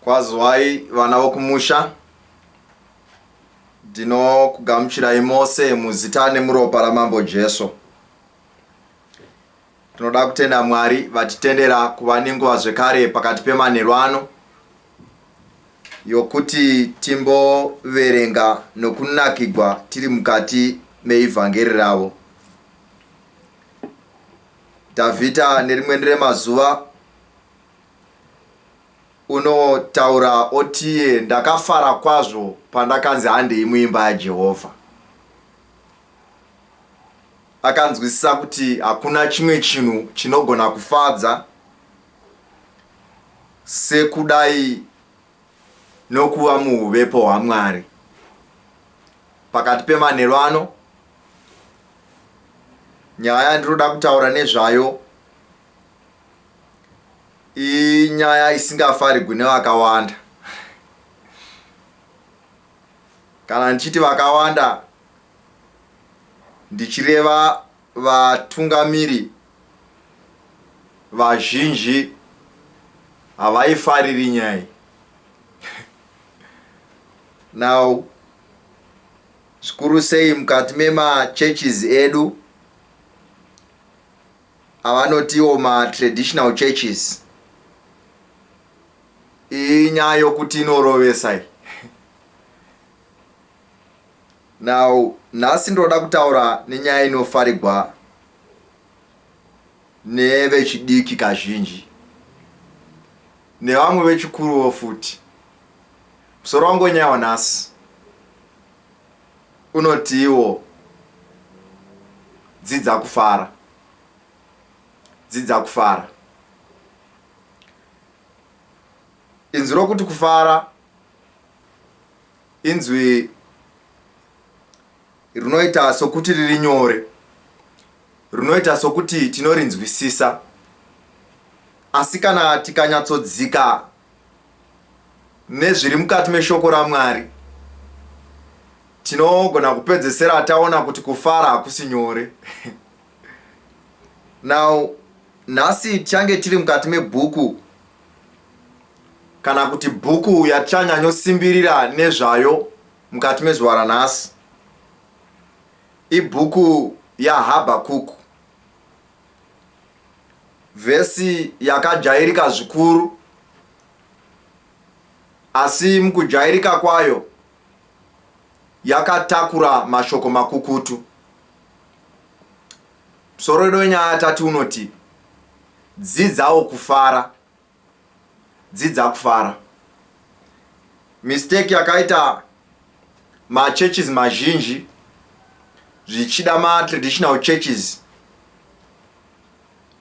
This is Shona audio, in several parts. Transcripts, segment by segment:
Kwaziwai vana vokumusha, ndinokugamuchirai mose muzita nemuropa raMambo Jesu. Tinoda kutenda Mwari vatitendera kuva nenguva zvekare pakati pemanheru ano yokuti timboverenga nokunakigwa tiri mukati meivhangeri ravo. Dhavhidha nerimwe remazuva unotaura otiye ndakafara kwazvo pandakanzi handei muimba yaJehovha. Akanzwisisa kuti hakuna chimwe chinhu chinogona kufadza sekudai nokuva muhuvepo hwaMwari. Pakati pemanheru ano, nyaya yandinoda kutaura nezvayo inyaya isingafarigwi nevakawanda. Kana ndichiti vakawanda ndichireva vatungamiri vazhinji havaifariri nyaya iyi. Now zvikuru sei mukati memachurches edu avanotiwo matraditional churches inyaya yokuti inorovesa iyi. Now nhasi ndoda kutaura nenyaya inofarigwa nevechidiki kazhinji nevamwe vechikuruwo futi. Musoro wangu wenyaya wanhasi unotiwo dzidza kufara. Dzidza kufara. Inzwi rokuti kufara Inzwi rinoita sokuti riri nyore, rinoita sokuti tinorinzwisisa, asi kana tikanyatsodzika nezviri mukati meshoko raMwari, tinogona kupedzesera taona kuti kufara hakusi nyore. Now, nhasi tichange tiri mukati mebhuku kana kuti bhuku yatichanyanyosimbirira nezvayo mukati mezuva ranhasi ibhuku yaHabhakuku. Vhesi yakajairika zvikuru, asi mukujairika kwayo yakatakura mashoko makukutu. Musoro wedu wenyaya tati unoti dzidzawo kufara. Dzidza kufara. Mistake yakaita machurches mazhinji zvichida matraditional churches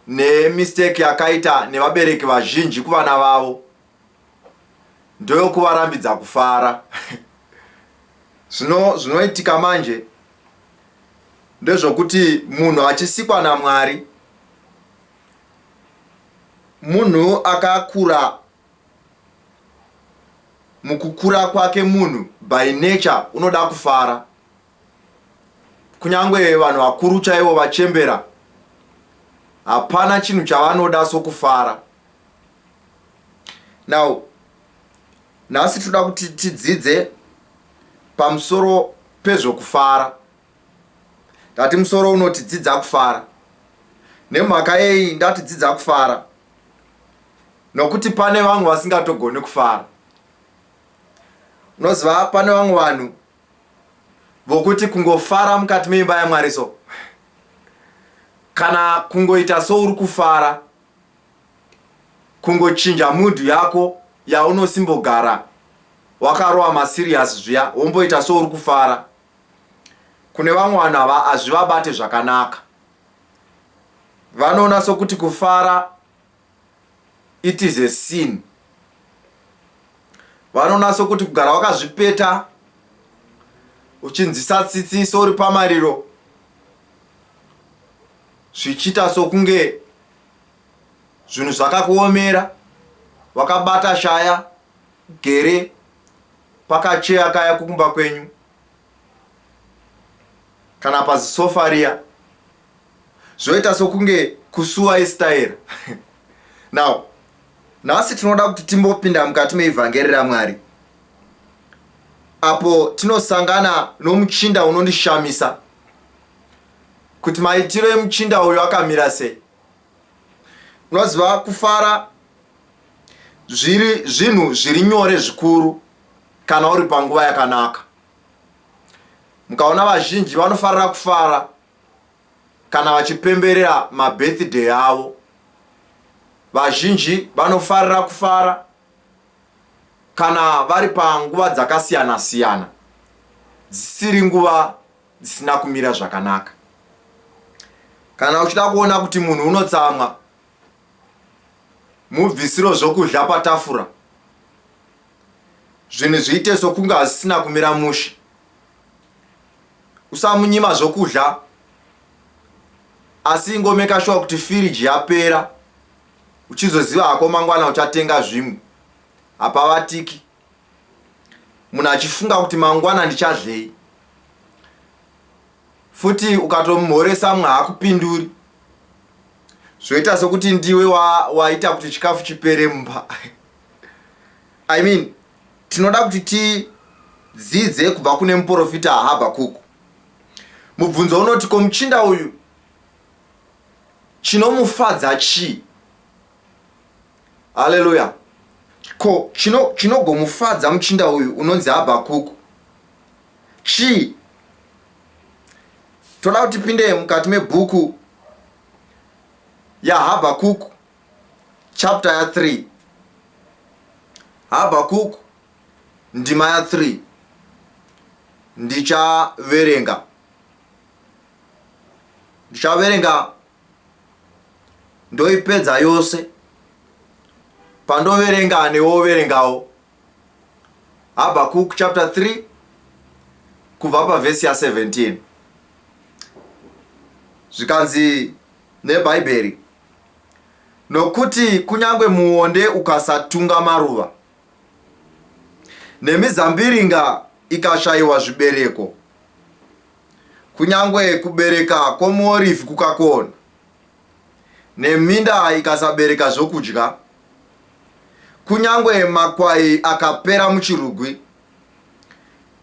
nemistake yakaita nevabereki vazhinji kuvana vavo ndoyokuvarambidza kufara. Zvino zvinoitika manje ndezvokuti munhu achisikwa naMwari Munhu akakura mukukura kwake munhu by nature unoda kufara. Kunyangwe vanhu vakuru chaivo vachembera hapana chinhu chavanoda sokufara. Now nhasi toda kuti tidzidze pamusoro pezvokufara. Ndati musoro unoti dzidza kufara. Nemhaka yei ndati dzidza kufara? Nokuti pane vamwe vasingatogoni kufara. Unoziva pane vamwe vanhu vokuti kungofara mukati meimba yaMwari so kana kungoita souri kufara kungochinja mood yako yaunosimbogara wakarova maserious zviya womboita souri kufara Kune vamwe vanhu ava hazvivabate zvakanaka. Vanoona sokuti kufara it is a sin. Vanoona sokuti kugara wakazvipeta uchinzwisa tsitsi souri pamariro zvichiita sokunge zvinhu zvakakuomera wakabata shaya gere pakacheya kaya kukumba kwenyu kana pazisofa riya zvoita sokunge kusuwa istaira now Nhasi tinoda kuti timbopinda mukati meivhangeri raMwari apo tinosangana nomuchinda unondishamisa kuti maitiro emuchinda uyu akamira sei. Unoziva, kufara zviri zvinhu zviri nyore zvikuru kana uri panguva yakanaka. Mukaona vazhinji vanofarira kufara kana vachipemberera mabirthday avo. Vazhinji vanofarira kufara kana vari panguva dzakasiyana siyana dzisiri nguva dzisina kumira zvakanaka. Kana uchida kuona kuti munhu unotsamwa, mubvisiro zvokudya patafura, zvinhu zviite sokunge hazvisina kumira mushe. Usamunyima zvokudya asi ingomeka shuwa kuti firiji yapera uchizoziva hako mangwana uchatenga zvimwe. Hapavatiki munhu achifunga kuti mangwana ndichadlei. Futi ukatomhoresa mumwe haakupinduri zvoita sokuti ndiwe waita wa kuti chikafu chipere mumba. I mean, tinoda kuti tidzidze kubva kune muprofita Habakuku. Mubvunzo unoti, ko muchinda uyu chinomufadza chii? Haleluya! Ko chinogomufadza muchinda uyu unonzi Habakuku chii? Toda kuti tipinde mukati mebhuku yaHabakuku chapter ya 3. Habakuku ndima ya 3 ndichaverenga. Ndichaverenga ndoipedza yose. Pandoverenga newe woverengawo. Habakkuk chapter 3 kubva pavhesi ya 17. Zvikanzi neBhaibheri, nokuti kunyange muonde ukasatunga maruva, nemizambiringa ikashayiwa zvibereko, kunyange kubereka kwomuorivhi kukakona, neminda ikasabereka zvokudya, kunyange makwai akapera muchirugwi,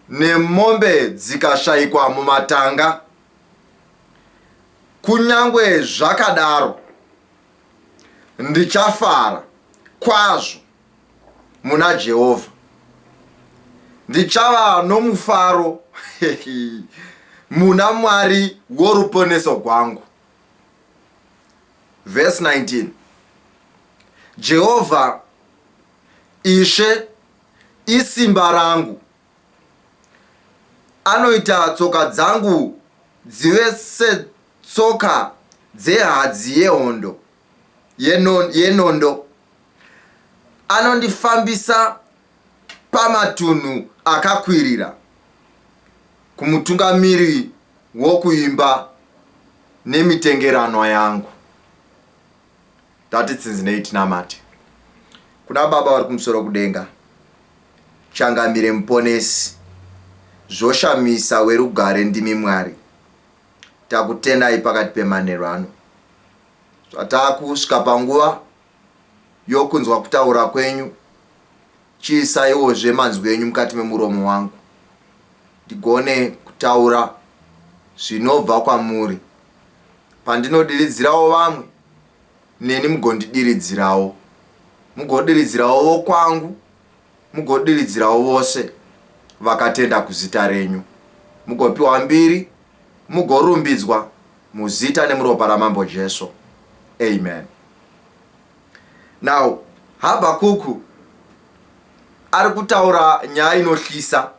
nemombe dzikashayikwa mumatanga, kunyange zvakadaro ndichafara kwazvo muna Jehovha, ndichava nomufaro muna Mwari woruponeso gwangu. Verse 19 Jehovha Ishe isimba rangu, anoita tsoka dzangu dzive setsoka dzehadzi yehondo yenondo, anondifambisa pamatunhu akakwirira. Kumutungamiri wokuimba nemitengeranwa yangu. Ngatitsinzinei tinamate. Kuna Baba vari kumusoro kudenga, Changamire Muponesi, zvoshamisa werugare ndimi Mwari. Takutendai pakati pemanheru ano. Zvatakusvika panguva yokunzwa kutaura kwenyu, chiisaiwozve manzwi enyu mukati memuromo wangu, ndigone kutaura zvinobva kwamuri. Pandinodiridzirawo vamwe, neni mugondidiridzirawo, mugodiridzirawo vokwangu, mugodiridzirawo vose vakatenda kuzita renyu, mugopiwa mbiri, mugorumbidzwa muzita nemuropa raMambo Jesu. Amen. Now, Habakuku ari kutaura nyaya inohlisa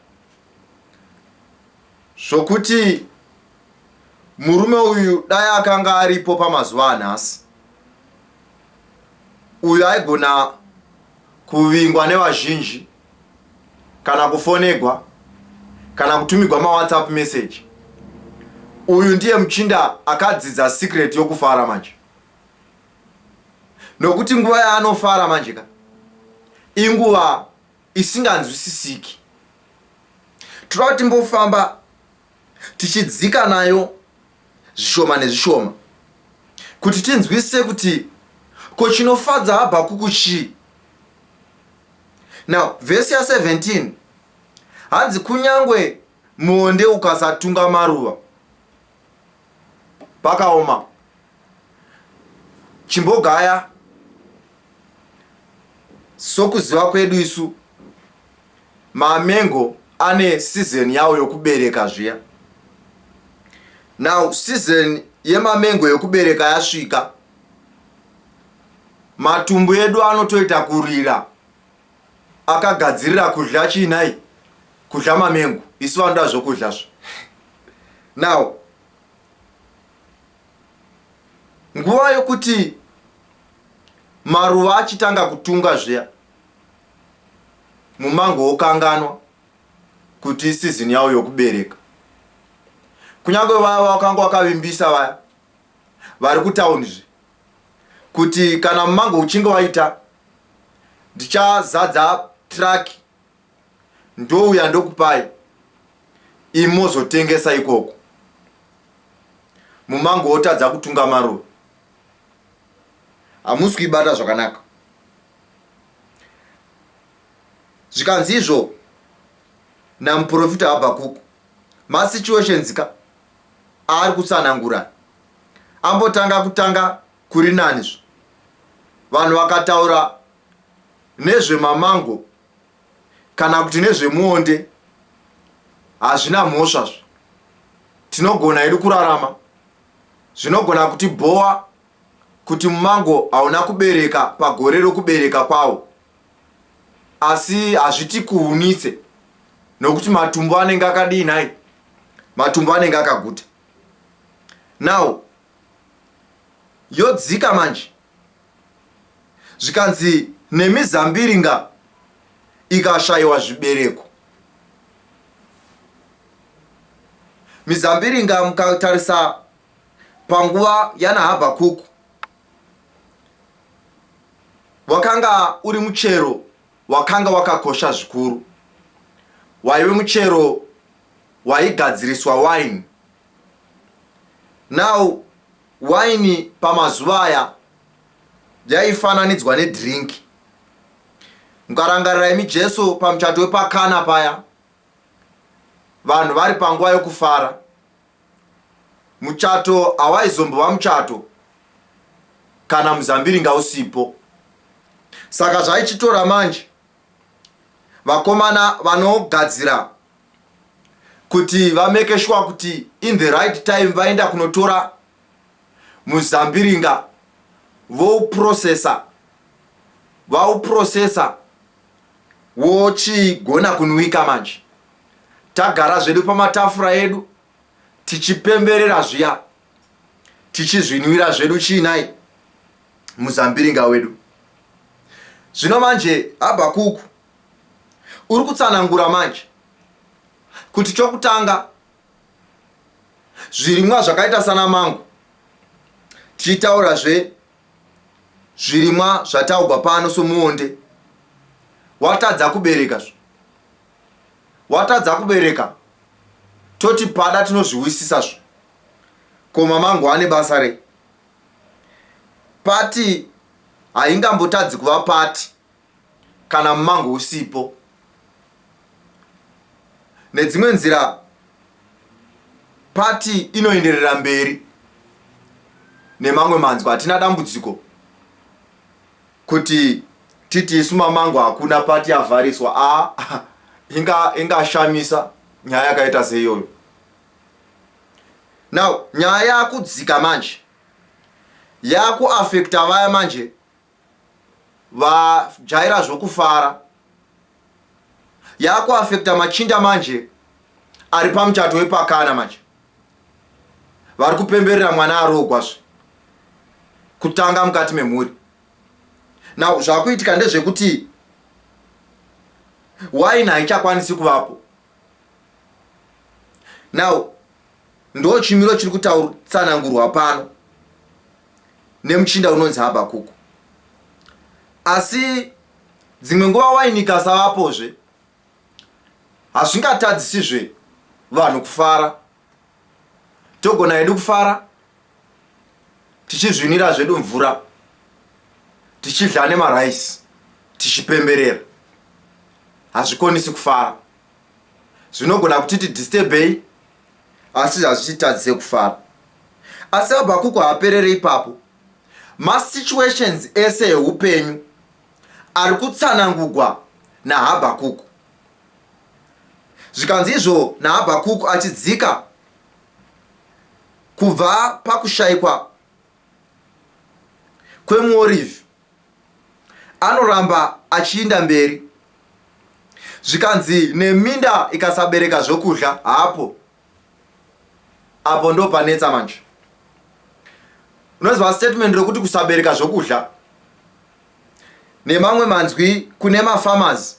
zvokuti murume uyu dai akanga aripo pamazuva anhasi, uyu aigona kuvingwa nevazhinji kana kufonegwa kana kutumigwa mawhatsapp message. Uyu ndiye muchinda akadzidza secret yokufara manje, nokuti nguva yaanofara manje ka inguva isinganzwisisiki. Toda kuti timbofamba tichidzika nayo zvishoma nezvishoma kuti tinzwisise kuti ko chinofadza Habhakuku chii. Now vhesi ya17 hanzi kunyangwe muonde ukasatunga maruva pakaoma chimbogaya sokuziva kwedu isu mamengo ane season yawo yokubereka zviya now season yemamengo yokubereka yasvika matumbu edu anotoita kurira akagadzirira kudya chii nhai kudya mamengo isu vanoda zvokudya zvo now nguva yokuti maruva achitanga kutunga zviya mumango wokanganwa kuti isizini yawo yokubereka kunyange vaya vakanga vakavimbisa vaya vari kutauni zve kuti kana mumango uchinge waita ndichazadza truck ndouya ndokupai imi mozotengesa ikoko mumango wotadza kutunga maruva hamusi kuibata zvakanaka zvikanzi izvo namuprofita Habhakuku masituations ka aari kutsanangura ambotanga kutanga kuri nani zvo vanhu vakataura nezvemamango kana kuti nezvemuonde hazvina mhosva zvo tinogona hedu kurarama zvinogona kutibhowa kuti mumango hauna kubereka pagore rokubereka kwawo asi hazvitikuhunitse nokuti matumbu anenge akadii nhai matumbu anenge akaguta now yodzika manje zvikanzi nemizambiringa ikashayiwa zvibereko mizambiringa mukatarisa panguva yanaHabhakuku wakanga uri muchero wakanga wakakosha zvikuru waive muchero waigadziriswa waini now waini pamazuva aya yaifananidzwa nedhirinki mukarangarira imi Jesu pamuchato wepaKana paya vanhu vari panguva yokufara muchato hawaizombova muchato kana muzambiringa usipo saka zvaichitora manje vakomana vanogadzira kuti vamake sure kuti in the right time vaenda kunotora muzambiringa vouprocessa vauprocessa wochigona kunwika manje tagara zvedu pamatafura edu tichipemberera zviya tichizvinwira zvedu chiinai muzambiringa wedu zvino manje Habhakuku uri kutsanangura manje kuti chokutanga zvirimwa zvakaita sana mango tichitaurazve zvirimwa zvataugwa pano somuonde watadza kubereka zvo watadza kubereka toti pada tinozviwisisa zvo ko mamango ane basa rei pati haingambotadzi kuva pati kana mumango usipo nedzimwe nzira pati inoenderera mberi nemamwe manzwi hatina dambudziko kuti titi isu mamango hakuna pati yavhariswa a ingashamisa nyaya yakaita seiyoyo now nyaya yakudzika manje yakuafekta vaya manje vajaira zvokufara yakuafekta machinda manje ari pamuchato wepakana manje vari kupemberera mwana arogwazve kutanga mukati memhuri now zvakuitika ndezvekuti waini haichakwanisi kuvapo now ndo chimiro chiri kutsanangurwa pano nemuchinda unonzi Habhakuku asi dzimwe nguva waini ikasavapozve hazvingatadzisizve vanhu kufara togona hedu kufara tichizvinira zvedu mvura tichidya nemaraisi tichipemberera. Hazvikonisi kufara. Zvinogona kutiti disturbei, asi hazvichitadzise kufara. Asi Habhakuku haaperere ipapo. Masituations ese eupenyu ari kutsanangugwa naHabhakuku. Zvikanzi izvo naHabhakuku achidzika kubva pakushaikwa kwemuorivhi, anoramba achiinda mberi. Zvikanzi neminda ikasabereka zvokudya, hapo apo ndo panetsa manje. Unoziva statement rokuti kusabereka zvokudya, nemamwe manzwi, kune mafarmers,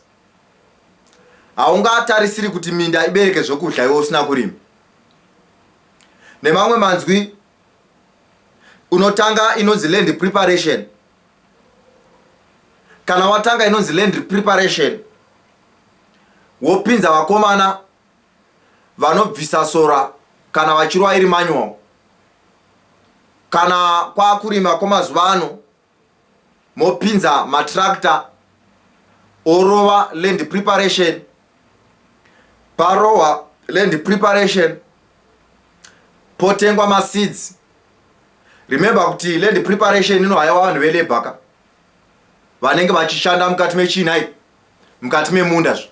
haungatarisiri kuti minda ibereke zvokudya iwe usina kurima. Nemamwe manzwi, unotanga inonzi land preparation. Kana watanga inonzi land preparation, wopinza vakomana vanobvisa sora kana vachirwa iri manual. Kana kwakurima kwamazuva ano, mopinza matractor orova land preparation. Parohwa land preparation, potengwa maseeds. Remember kuti land preparation inohaiwa vanhu velabor ka, vanenge vachishanda mukati mechinai, mukati memunda zvo.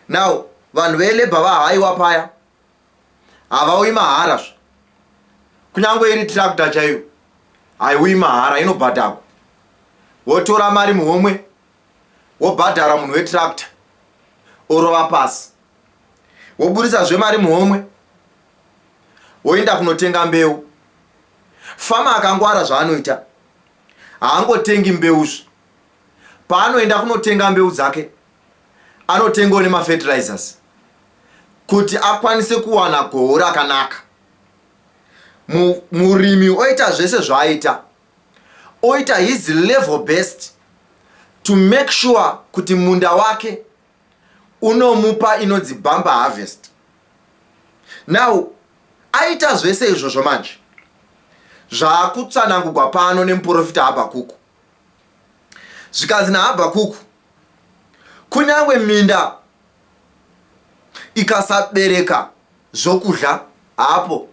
Now vanhu velabor vahaiwa paya, havauyi mahara zvo. Kunyange iri tractor chaiyo haiuyi mahara, inobhadharwa. Wotora mari muhomwe, wobhadhara munhu wetractor, orova pasi. Woburitsazve mari muhomwe, woenda kunotenga mbeu. Farmer akangwara, zvaanoita, haangotengi mbeuzve. Paanoenda kunotenga mbeu dzake, anotengawo nemafertilizers kuti akwanise kuwana goho rakanaka. Murimi oita zvese zvaaita, oita his level best to make sure kuti munda wake unomupa inonzi bumper harvest. Now aita zvese izvozvo manje, zvaakutsanangurwa pano nemuprofita Habhakuku. Zvikanzi naHabhakuku, kunyange minda ikasabereka zvokudya hapo,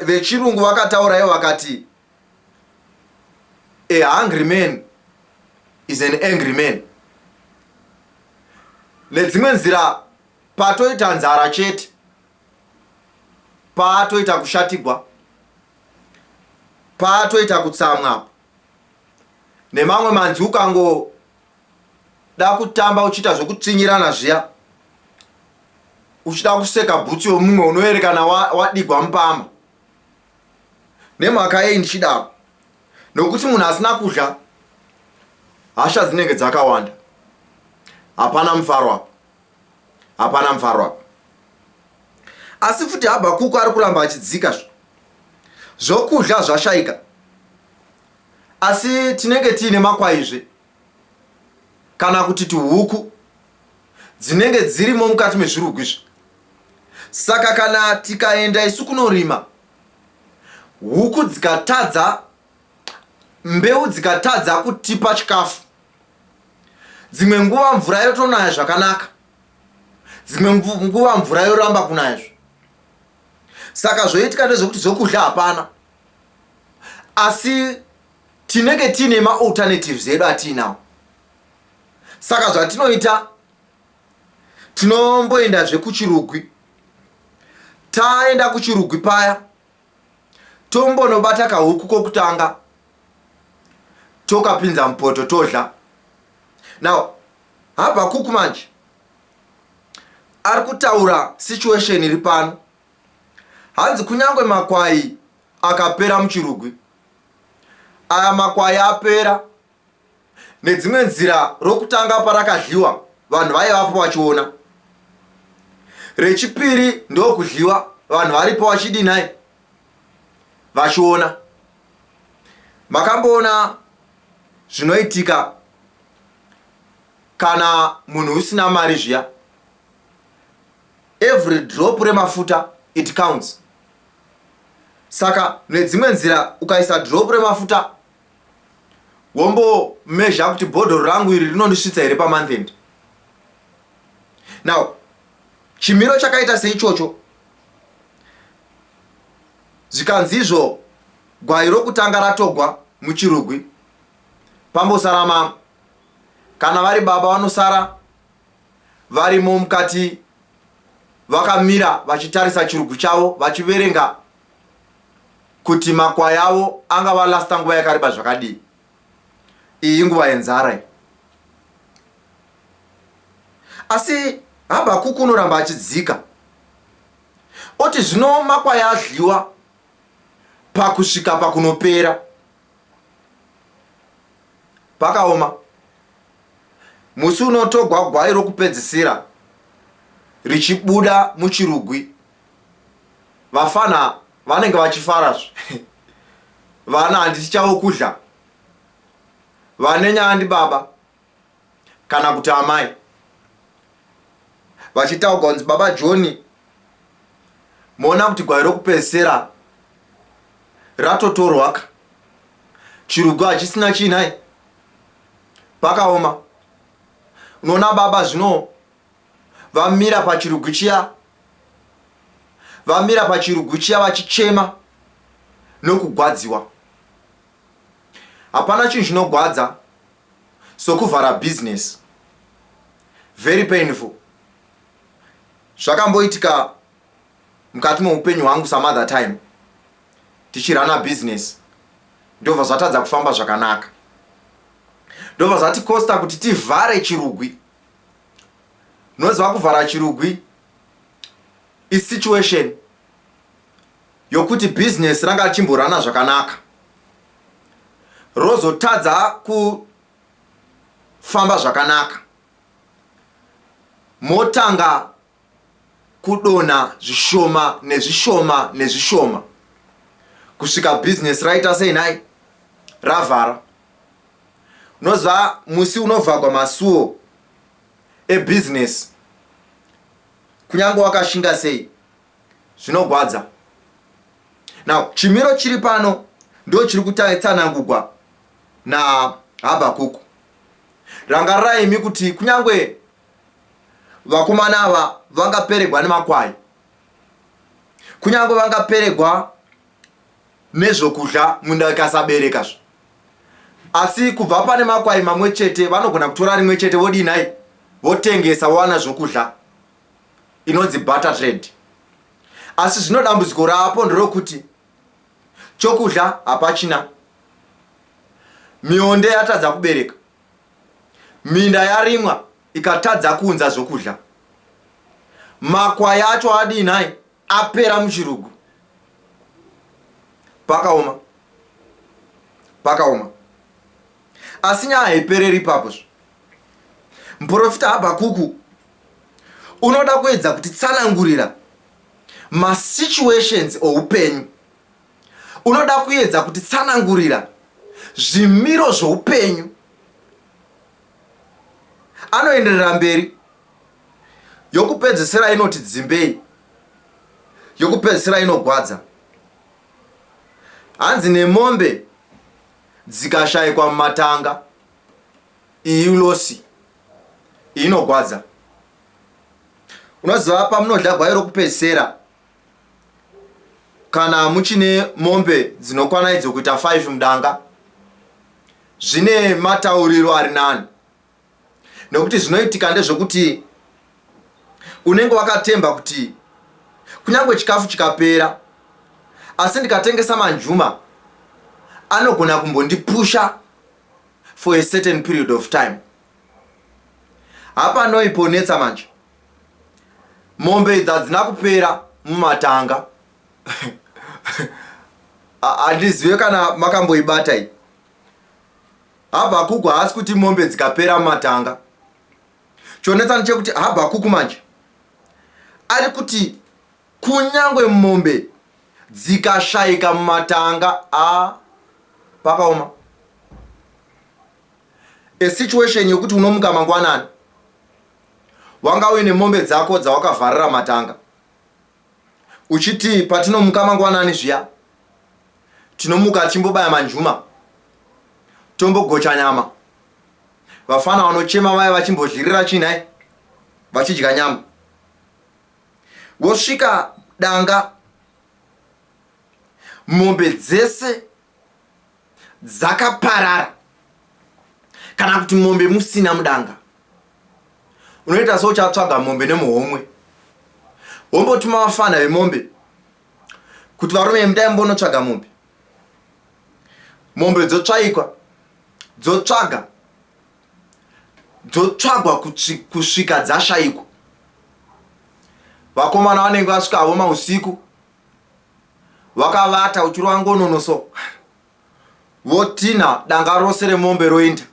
vechirungu vakataura ivo vakati, "A hungry man is an angry man." Nedzimwe nzira, patoita nzara chete, paatoita kushatigwa, paatoita kutsamwa. Nemamwe manzwi, ukangoda kutamba uchiita zvokutsvinyirana zviya, uchida kuseka bhutsu yomumwe, unoerekana wadigwa mupama. Nemhaka yei ndichidaro? Nokuti munhu asina kudya, hasha dzinenge dzakawanda. Hapana mufaro apo, hapana mufaro apo. Asi futi Habhakuku ari kuramba achidzika. Zvokudya zvashayika, asi tinenge tiine makwaizve kana kuti tihuku dzinenge dzirimo mukati mezvirugwi. Saka kana tikaenda isu kunorima, huku dzikatadza, mbeu dzikatadza kutipa chikafu, dzimwe nguva mvura yotonaya zvakanaka, dzimwe nguva mvura yoramba kunayazvo. Saka zvoitika ndezvekuti zvokudya hapana, asi tinenge tiine maalternatives edu atiinawo. Saka zvatinoita, tinomboendazve kuchirugwi. Taenda kuchirugwi paya, tombonobata kahuku kokutanga, tokapinza mupoto, todya. Now Habhakuku manje ari kutaura situation iri pano. Hanzi kunyange makwai akapera muchirugwi, aya makwai apera. Nedzimwe nzira, rokutanga parakadyiwa, vanhu vaivapo vachiona. Rechipiri ndokudyiwa, vanhu varipo vachidinai, vachiona. Makamboona zvinoitika kana munhu usina mari zviya? Every drop remafuta, it counts. Saka nedzimwe nzira, ukaisa drop remafuta, Wombomezha kuti bhodhoro rangu iri rinondisvitsa here pamonth end. Now chimiro chakaita seichocho, zvikanzi izvo gwai rokutanga ratogwa muchirugwi, pambosara mamwe. Kana vari baba vanosara varimo mukati vakamira vachitarisa chirugu chavo, vachiverenga kuti makwai avo angava lasta nguva yakareba zvakadii. Iyi inguva yenzara iyi. Asi Habhakuku unoramba achidzika oti zvino makwai adliwa pakusvika pakunopera. Pakaoma. Musi unotogwa gwai rokupedzisira richibuda muchirugwi, vafana vanenge vachifarazve. Vana handiti chavo kudla. Vane nyaya ndibaba kana kuti amai vachitaurwa kunzi baba John, moona kuti gwai rokupedzisira ratotorwaka, chirugu hachisina chiinai. Pakaoma. Unoona baba zvino vamira pachirugu chiya, vamira pachirugu chiya vachichema nokugwadziwa. Hapana chinhu chinogwadza sokuvhara business, very painful. Zvakamboitika mukati meupenyu hwangu some other time, tichirana business, ndobva zvatadza kufamba zvakanaka, ndobva zvatikosta kuti tivhare chirugwi. Unoziva, kuvhara chirugwi isituation yokuti bhizinesi ranga richimborana zvakanaka, rozotadza kufamba zvakanaka, motanga kudonha zvishoma nezvishoma nezvishoma kusvika bhizinesi raita sei nhai, ravhara. Unoziva, musi unovhagwa masuo ebhizinesi, kunyange wakashinga sei, zvinogwadza. Now chimiro chiri pano ndo chiri kutsanangugwa naHabhakuku. Rangarirai imi kuti kunyange vakomana ava vangaperegwa nemakwai, kunyange vangaperegwa nezvokudya, munda ikasabereka zvo, asi kubva pane makwai mamwe chete vanogona kutora rimwe chete, vodii nhai, votengesa, vowana zvokudya, inonzi barter trade. Asi zvino dambudziko rapo nderokuti chokudya hapachina, mionde yatadza kubereka, minda yarimwa ikatadza kuunza zvokudya, makwai acho adii nhai, apera muchirugu. Pakaoma, pakaoma. Asi nyaya haipereri ipapo. Zvo muprofita Habhakuku unoda kuedza kutitsanangurira masituations oupenyu, unoda kuedza kutitsanangurira zvimiro zvoupenyu. Anoenderera mberi, yokupedzisira inoti dzimbei, yokupedzisira inogwadza. Hanzi nemombe dzikashayikwa mumatanga, iyi loss iyi inogwadza. Unoziva, pamunodya gwai rokupedzisira, kana muchine mombe dzinokwana idzo kuita 5 mudanga, zvine matauriro ari nani, nekuti zvinoitika ndezvekuti unenge wakatemba kuti kunyange chikafu chikapera, asi ndikatengesa manjuma anogona kumbondipusha for a certain period of time. Hapanoiponetsa manje, mombe idzi hadzina kupera mumatanga. Handizive kana makamboibata iyi. Habhakuku haasi kuti mombe dzikapera mumatanga. Chonetsa ndechekuti Habhakuku manje ari kuti kunyange mombe dzikashayika mumatanga, a pakaoma. A situation yokuti unomuka mangwanani, wanga uine mombe dzako dzawakavharira matanga, uchiti patinomuka mangwanani zviya, tinomuka tichimbobaya manjuma. Tombogocha nyama. Vafana vanochema vaya vachimbodyirira chinhai vachidya nyama. Wosvika danga mombe dzese dzakaparara kana kuti mombe musina mudanga. Unoita seuchatsvaga mombe nemuhomwe. Wombotuma vafana vemombe kuti varume mudai mbonotsvaga mombe. Mombe dzotsvaikwa, dzotsvaga, dzotsvagwa kusvika dzashaikwa. Vakomana vanenge vasvika havo mausiku vakavata uchirova ngonono so votinha danga rose remombe roinda.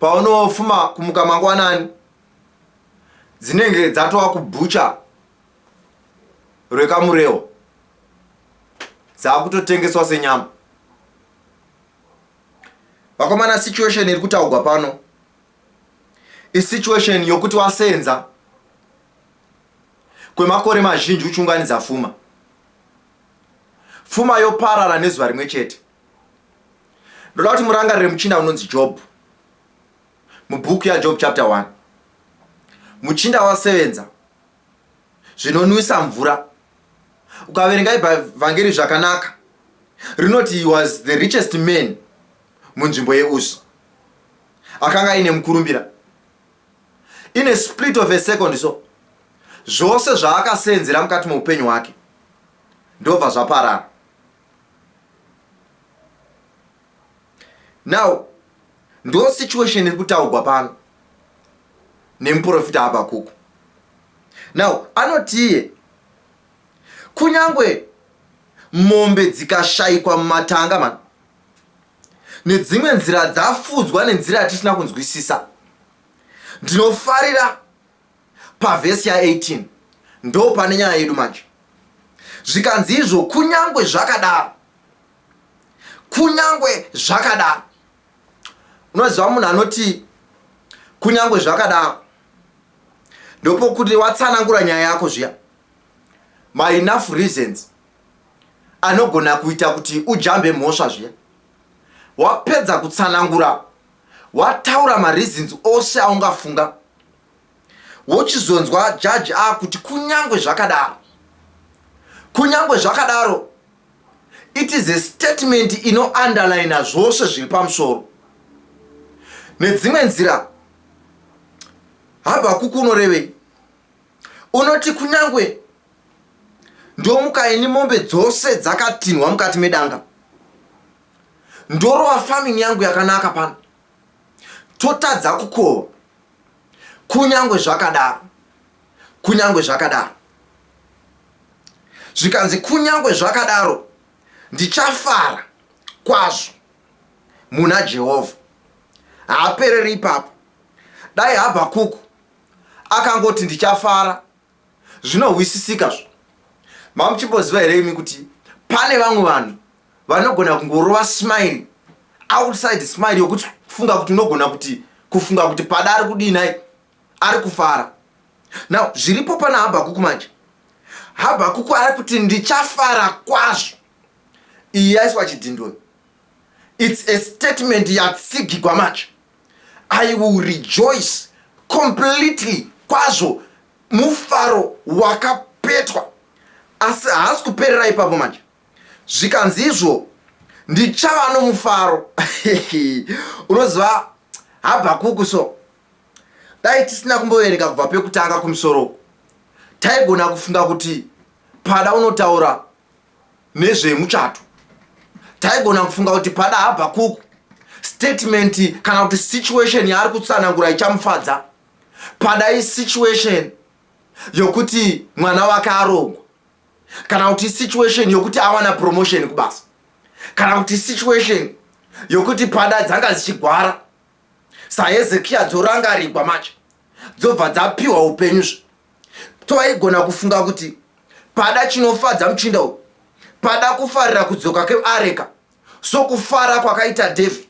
Paunofuma kumuka mangwanani dzinenge dzatova kubhucha rwekamurewa dzakutotengeswa senyama. Vakomana, situation iri kutaugwa pano isituation yokuti wasenza kwemakore mazhinji uchiunganidza fuma, fuma yoparara nezuva rimwe chete. Ndoda kuti murangarire muchinda unonzi Job mubhuku yaJob chapter 1. Muchinda wasevenza zvinonwisa mvura. Ukaverenga ibhavhangeri zvakanaka rinoti he was the richest man munzvimbo yeUzi. Akanga aine mukurumbira. In a split of a second so zvose zvaakasenzera mukati meupenyu hwake ndobva zvaparara. Now ndo situation iri kutaugwa pano nemuprofita Habakuku. Now anotiye kunyangwe mombe dzikashaikwa mumatanga man nedzimwe nzira dzafudzwa nenzira yatisina kunzwisisa. Ndinofarira pavhesi ya18 ndo pane nyaya yedu manje. Zvikanzi izvo kunyangwe zvakadaro, kunyangwe zvakadaro. Unoziva munhu anoti kunyangwe zvakadaro ndopokuti watsanangura nyaya yako zviya ma enough reasons anogona kuita kuti ujambe mhosva zviya. Wapedza kutsanangura, wataura mareasons ose aungafunga, wochizonzwa judge akuti kunyangwe zvakadaro, kunyangwe zvakadaro. It is a statement ino underliner zvose zviri pamusoro. Nedzimwe nzira, Habakuku unorevei? Unoti kunyangwe ndomuka ini mombe dzose dzakatinhwa mukati medanga, ndorova farming yangu yakanaka pano, totadza kukohwa, kunyangwe zvakadaro, kunyangwe zvakadaro. Zvikanzi kunyangwe zvakadaro ndichafara kwazvo muna Jehovha. Haapereri ipapo. Dai Habakuku akangoti ndichafara zvinohwisisika zvo. Mamuchimboziva here imi kuti pane vamwe vanhu vanogona kungorova smile, outside smile yokuti funga kuti unogona kuti kufunga kuti pada ari kudii nhai, ari kufara. Now zviripo pana Habakuku manje. Habakuku ari kuti ndichafara kwazvo. Iyi yaiswa chidhindo. It's a statement yatsigigwa manje. I will rejoice completely kwazvo, mufaro wakapetwa. Asi haasi kuperera ipapo manje. Zvikanzi izvo ndichava nomufaro. Unoziva Habakuku so dai tisina kumboverenga kubva pekutanga kumusoro uku, taigona kufunga kuti pada unotaura nezvemuchato. Taigona kufunga kuti pada Habakuku statement kana kuti situation yaari kutsanangura ichamufadza. Pada isituation yokuti mwana wake arongwa, kana kuti situation yokuti awana promotion kubasa, kana kuti situation yokuti pada dzanga dzichigwara saHezekiya dzorangarigwa manje dzobva dzapiwa upenyu zve. Twaigona kufunga kuti pada chinofadza muchinda uyu, pada kufarira kudzoka kweareka sokufara kwakaita David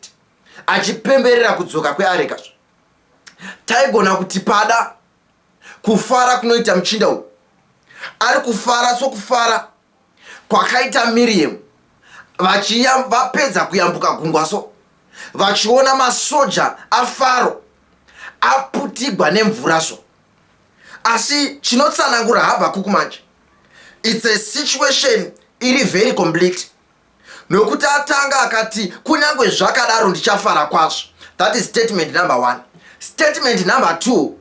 achipemberera kudzoka kweareka zve. Taigona kuti pada kufara kunoita muchinda uyu, ari kufara sokufara kwakaita Miriam. Vapedza kuyambuka gungwa so, vachiona masoja aFaro aputigwa nemvura so. Asi chinotsanangura Habhakuku manje, it's a situation iri very complete, nokuti atanga akati, "Kunyange zvakadaro ndichafara kwazvo." That is statement number one. Statement number two,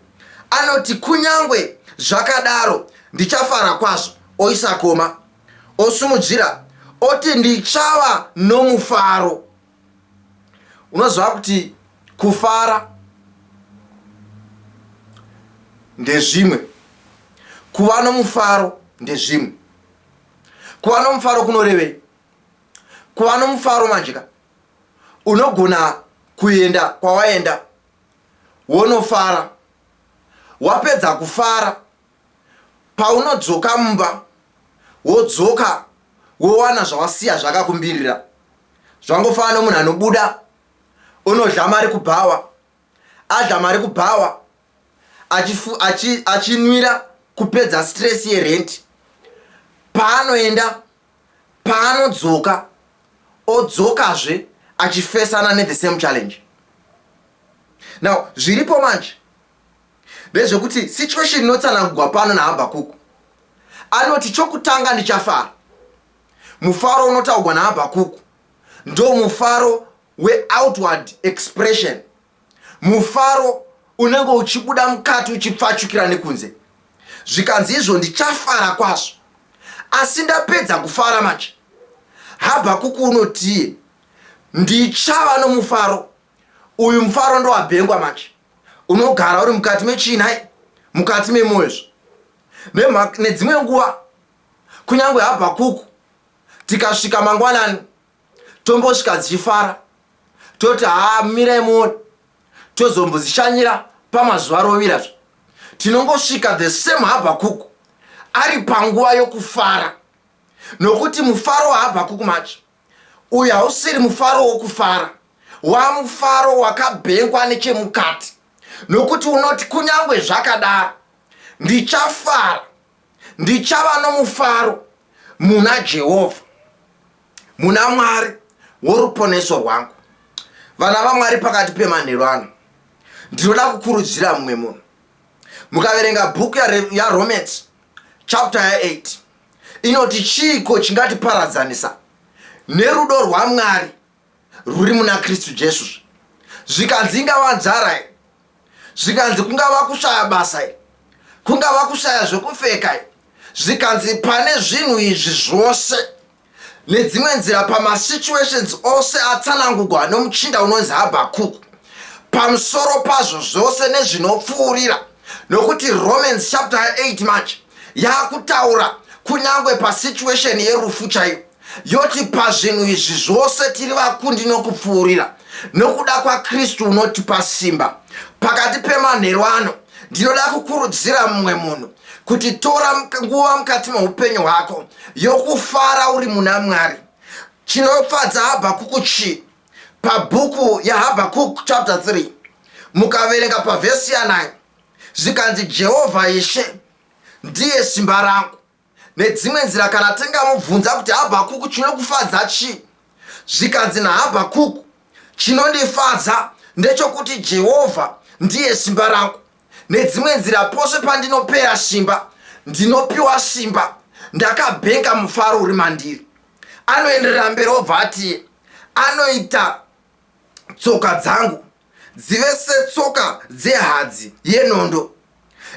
anoti, "Kunyange zvakadaro ndichafara kwazvo," oisa comma, osumudzira, oti, "Ndichava nomufaro." Unoziva kuti kufara ndezvimwe, kuva nomufaro ndezvimwe. Kuva nomufaro kunorevei? Kuva nomufaro manje ka, unogona kuenda kwawaenda, wonofara. Wapedza kufara, paunodzoka mumba, wodzoka wowana zvawasiya zvakakumbirira. Zvangofanana nomunhu anobuda, unodya mari kubhawa, adya mari kubhawa, achinwira kupedza stress yerent. Paanoenda, paanodzoka, odzokazve achifesana nethe same challenge. Now zviripo manje ndezvekuti situation inotsanangurwa pano naHabhakuku, anoti, chokutanga ndichafara. Mufaro unotaurwa naHabhakuku ndo mufaro weoutward expression, mufaro unenge uchibuda mukati uchipfachukira nekunze. Zvikanzi izvo, "Ndichafara kwazvo." Asi ndapedza kufara manje, Habhakuku unotiye, "Ndichava nomufaro." Uyu mufaro ndowabhengwa manje, unogara uri mukati mechinai, mukati memwoyo. Nedzimwe nguva kunyange Habhakuku tikasvika mangwanani, tombosvika dzichifara, toti, "Haa, mirai muone." Tozombozishanyira pamazuva rovirazvo, tinongosvika the same Habhakuku ari panguva yokufara, nokuti mufaro waHabhakuku manje uyu hausiri mufaro wokufara, wamufaro wakabhengwa nechemukati, nokuti unoti, "Kunyange zvakadaro ndichafara, ndichava nomufaro muna Jehovha, muna Mwari woruponeso rwangu." Vana vaMwari, pakati pemanheru ano ndinoda kukurudzira mumwe munhu. Mukaverenga bhuku yaRomans chapter ya8, inoti, "Chiiko chingatiparadzanisa nerudo rwaMwari rwuri muna Kristu Jesu?" Zvikanzi, ingava nzara, zvikanzi kungava kushaya basa, kungava kushaya zvekupfeka, zvikanzi pane zvinhu izvi zvose nedzimwe nzira, pamasituations ose atsanangurwa nomuchinda unonzi Habhakuku, pamusoro pazvo zvose nezvinopfuurira, nokuti Romans chapter 8 manje yaakutaura kunyange pasituation yerufu chaiyo, yoti pazvinhu izvi zvose tiri vakundi nokupfuurira nokuda kwaKristu unotipa simba. Pakati pemanheru ano ndinoda kukurudzira mumwe munhu kuti tora nguva mukati meupenyu hwako yokufara uri muna Mwari. Chinofadza Habhakuku chii? Pabhuku yaHabhakuku chapter 3, mukaverenga pavhesi ya9, zvikanzi, "Jehovha Ishe ndiye simba rangu." Nedzimwe nzira, kana tingamubvunza kuti, "Habhakuku, chinokufadza chii?" Zvikanzi naHabhakuku, "Chinondifadza ndechokuti Jehovha ndiye simba rangu." Nedzimwe nzira, pose pandinopera simba, ndinopiwa simba, ndakabhenga mufaro uri mandiri. Anoenderera mberi, obva ati, "Anoita tsoka dzangu dzive setsoka dzehadzi yenondo."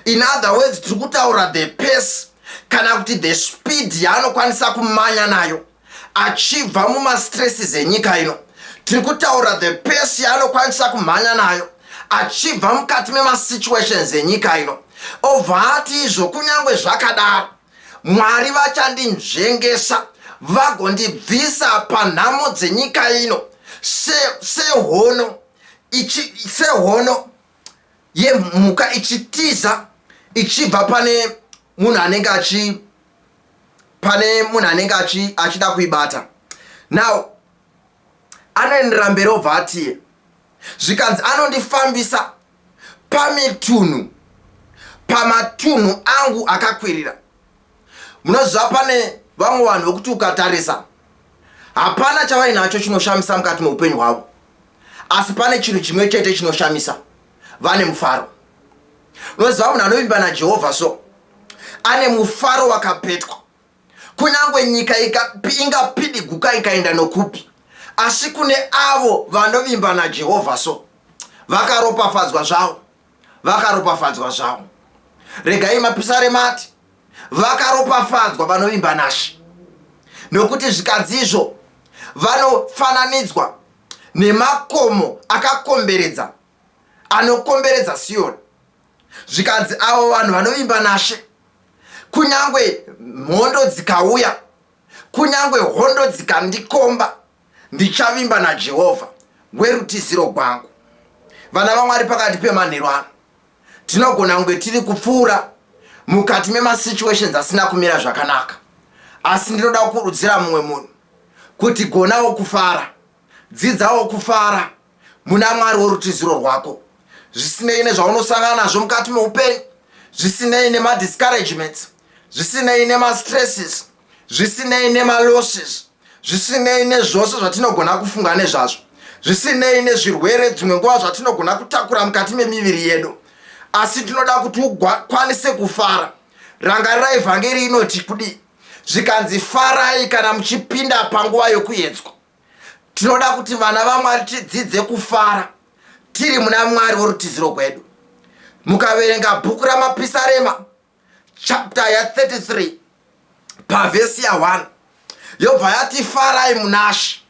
In other words, tiri kutaura the pace kana kuti the speed yaanokwanisa kumanya nayo achibva mumastresses enyika ino. Tiri kutaura the pace yaanokwanisa kumhanya nayo achibva mukati memasituations enyika ino. Obva ati izvo, "Kunyange zvakadaro Mwari vachandinzvengesa, vagondibvisa panhamo dzenyika ino sehono yemhuka ichitiza ichibva pane munhu anenge achida kuibata." Now anoenderera mberi, obva atiye, zvikanzi, "Anondifambisa pamitunhu, pamatunhu angu akakwirira." Munoziva, pane vamwe vanhu vekuti ukatarisa Hapana chavainacho chinoshamisa mukati meupenyu hwavo, asi pane chinhu chimwe chete chinoshamisa, vane mufaro. Unoziva munhu anovimba naJehovha so ane mufaro wakapetwa. Kunyange nyika ingapidiguka ikaenda nokupi, asi kune avo vanovimba naJehovha so vakaropafadzwa zvavo, vakaropafadzwa zvavo. Regai mapisarema ati vakaropafadzwa vanovimba naShe, nokuti zvikanzi izvo vanofananidzwa nemakomo akakomberedza anokomberedza Siyoni. Zvikanzi avo vanhu vanovimba naShe, kunyange mhondo dzikauya, kunyange hondo dzikandikomba, ndichavimba naJehovha werutiziro gwangu. Vana vaMwari, pakati pemanheru ano tinogona kunge tiri kupfuura mukati memasituations asina kumira zvakanaka, asi ndinoda kukurudzira mumwe munhu kuti gonawo kufara, dzidzawo kufara muna Mwari worutiziro rwako, zvisinei nezvaunosangana nazvo mukati meupenyu, zvisinei nemadiscouragements, zvisinei nemastresses, zvisinei nemalosses, zvisinei nezvose zvatinogona kufunga nezvazvo, zvisinei nezvirwere dzimwe nguva zvatinogona kutakura mukati memiviri yedu, asi tinoda kuti ukwanise kufara. Rangarirai vhangeri inoti kudii? Zvikanzi farai kana muchipinda panguva yokuedzwa. Tinoda kuti vana vaMwari tidzidze kufara tiri muna Mwari worutiziro gwedu. Mukaverenga bhuku raMapisarema chapter ya33 pavhesi ya1 yobva yati farai munaShe.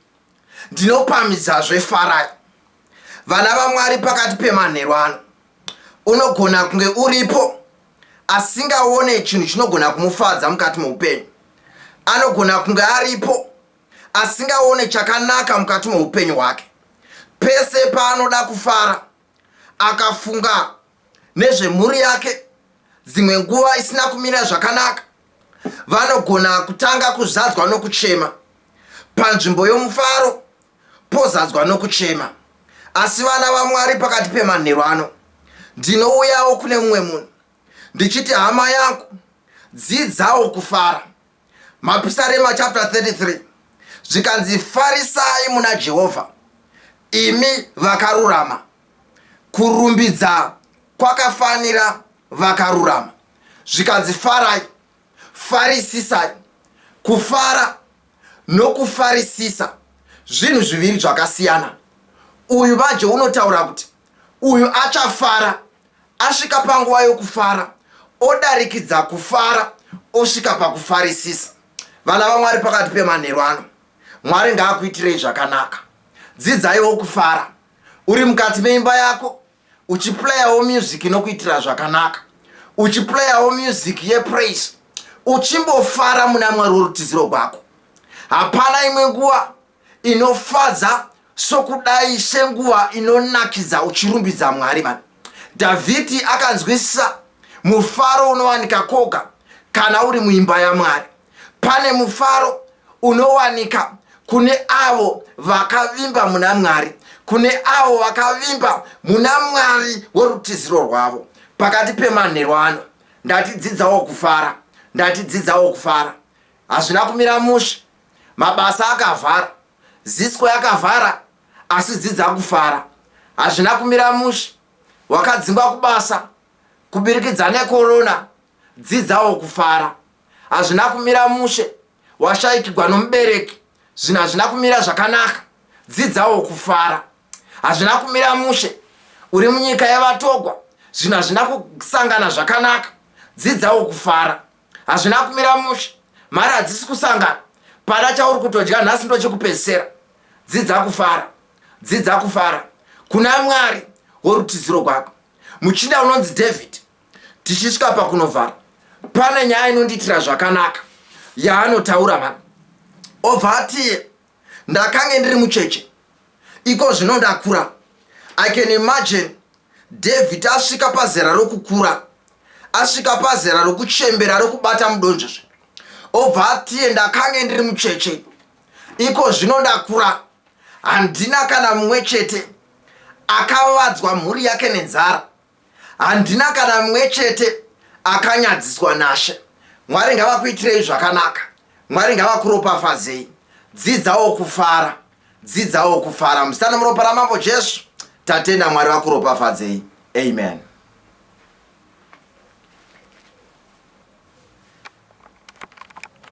Ndinopamhidzazve farai. Vana vaMwari, pakati pemanheru ano unogona kunge uripo asingaone chinhu chinogona kumufadza mukati meupenyu. Anogona kunge aripo asingaone chakanaka mukati meupenyu hwake. Pese paanoda kufara, akafunga nezvemhuri yake, dzimwe nguva isina kumira zvakanaka, vanogona kutanga kuzadzwa nokuchema. Panzvimbo yomufaro pozadzwa nokuchema. Asi vana vaMwari, pakati pemanheru ano ndinouyawo kune mumwe munhu ndichiti, hama yangu, dzidzawo kufara. Mapisarema chapter 33 zvikanzi farisai muna Jehovha imi vakarurama, kurumbidza kwakafanira vakarurama. Zvikanzi farai, farisisai. Kufara nokufarisisa zvinhu zviviri zvakasiyana. Uyu manje unotaura kuti uyu achafara asvika panguva yokufara, odarikidza kufara osvika pakufarisisa. Vana vaMwari, pakati pemanheru ano, Mwari ngaakuitirei zvakanaka. Dzidzaiwo kufara uri mukati meimba yako, uchiplayawo music inokuitira zvakanaka, uchiplayawo music yepraise, uchimbofara muna Mwari worutiziro rwako. Hapana imwe nguva inofadza sokudai senguva inonakidza uchirumbidza Mwari. Mani Dhavhidhi akanzwisisa mufaro unowanika koga kana uri muimba yaMwari. Pane mufaro unowanika kune avo vakavimba muna Mwari, kune avo vakavimba muna Mwari worutiziro rwavo. Pakati pemanheru ano ndatidzidzawo kufara, ndatidzidzawo kufara. Hazvina kumira mushe, mabasa akavhara, Zisco yakavhara, asi dzidza kufara. Hazvina kumira mushe, wakadzingwa kubasa kubirikidza nekorona, dzidzawo kufara. Hazvina kumira mushe, washaikigwa nomubereki, zvinhu hazvina kumira zvakanaka, dzidzawo kufara. Hazvina kumira mushe, uri munyika yavatogwa, zvinhu hazvina kusangana zvakanaka, dzidzawo kufara. Hazvina kumira mushe, mari hadzisi kusangana, pada chauri kutodya nhasi ndochekupedzisera, dzidza kufara, dzidza kufara kuna Mwari worutiziro gwako. Muchinda unonzi David, tichisvika pakunovhara, pane nyaya inondiitira zvakanaka yaanotaura mani. Obva atiye, ndakange ndiri mucheche, iko zvino ndakura. I can imagine David asvika pazera rokukura, asvika pazera rokuchembera, rokubata mudonzvo, obva atiye, ndakange ndiri mucheche, iko zvino ndakura, handina kana mumwe chete akavadzwa mhuri yake nenzara, handina kana mumwe chete akanyadziswa naShe. Mwari ngavakuitirei zvakanaka, Mwari ngavakuropafadzei. Dzidzawo kufara, dzidzawo kufara. Musana muropa raMambo Jesu, tatenda. Mwari vakuropafadzei. Amen.